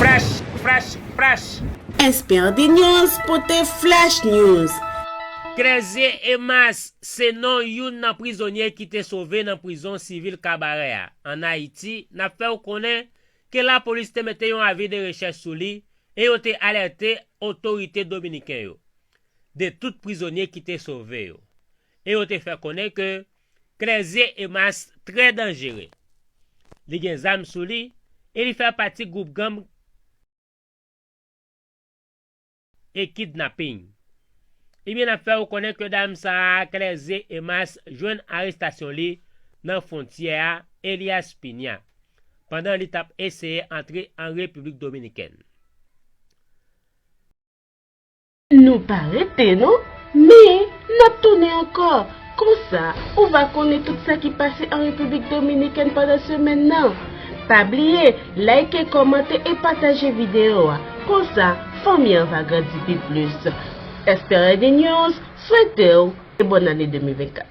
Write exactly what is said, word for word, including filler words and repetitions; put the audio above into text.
Flash, flash, flash. S P R D News pote Flash News. Clerzier Emas se non youn nan prizonye ki te sove nan prizon sivil Kabarè a, ann Ayiti, n ap fè w konnen ke lapolis te mete yon avi de rechèch sou li e yo te alète otorite dominiken yo de tout prizonye ki te sove yo. E yo te fè konnen ke Clerzier Emas trè danjere. Li gen zam sou li e li fè pati gwoup gang e kidnaping. Ebyen, n ap fè w konnen ke dam sa a, Clerzier Emas, jwenn arestasyon li nan fwontyè a Elias Piña, pandan li t ap eseye antre an Repiblik Dominikèn. Nou pa rete non, men n ap tounen ankò. Konsa, ou va konnen tout sa ki pase an Repiblik Dominikèn pandan semèn nan. Pa bliye, like, kòmante e pataje videyo a. Konsa, fanmi an va grandi pi plis. S P R D News swete w e bòn ane de mil vennkat.